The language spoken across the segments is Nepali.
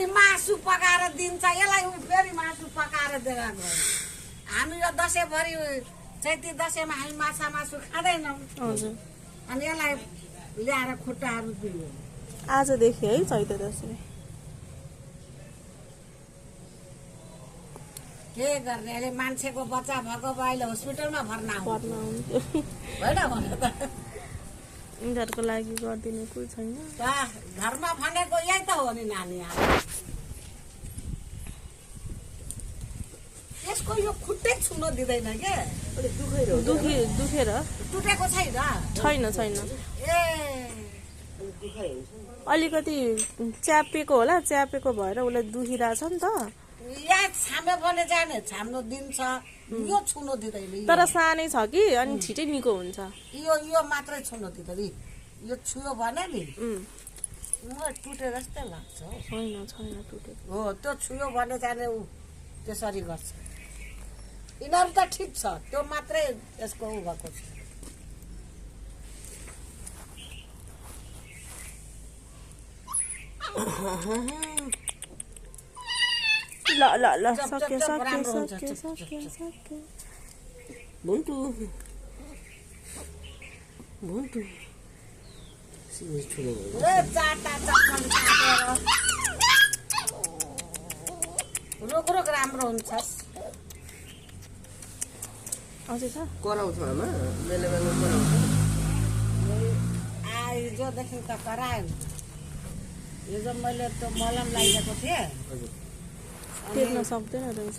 अनि मासु पकाएर दिन्छ यसलाई फेरि मासु पकाएर दिएर गयो हामी यो दसैँभरि चैती दसैँमा हामी मासु खाँदैनौँ हजुर अनि यसलाई ल्याएर खुट्टाहरू दियो आजदेखि है चैते दसैँ के गर्ने अहिले मान्छेको बच्चा भएको भए अहिले हस्पिटलमा भर्ना पर्न हुन्थ्यो होइन भने त यिनीहरूको लागि गरिदिने कोही छैन घरमा भनेको यही त हो नि नानी यसको यो खुट्टै छुन दिँदैन के दुखेर टुटेको छैन छैन ए अलिकति च्यापेको होला च्यापेको भएर उसलाई दुखिरहेछ नि त यहाँ छामे भने जाने छाम्नु दिन्छ यो छुनु दिँदैन तर सानै छ कि अनि छिटै निको हुन्छ यो मात्रै छुनु दिँदैन यो छुयो भने नि म टुटे जस्तै लाग्छ छैन टुटेको हो त्यो छुयो भने जाने ऊ त्यसरी गर्छ यिनीहरू त ठिक छ त्यो मात्रै यसको ऊ भएको छ ल ल ल सक्यो भुन्टु रुख राम्रो हुन्छ अझै छ कराउँछ आमा बेला बेला कराउँछ हिजोदेखि त करायो हिजो मैले त्यो मलम लगाइदिएको थिएँ टेक्न सक्दैन रहेछ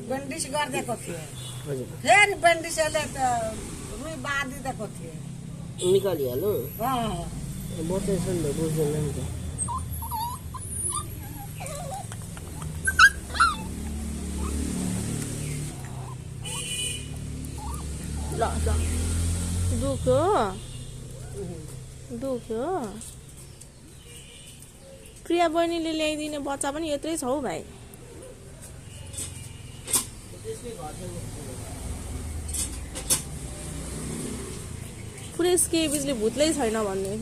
बेन्डिस गरिदिएको थिएँ हजुर फेरि बेन्डिसले त रुई बाँधिदिएको थिएँ निकालिहाल्नु बचाइसन त बुझ्दैन नि त ल दुख्यो प्रिया बहिनीले ल्याइदिने बच्चा पनि यत्रै छ हौ भाइ पुरै स्केबिजले भुत्लै छैन भन्ने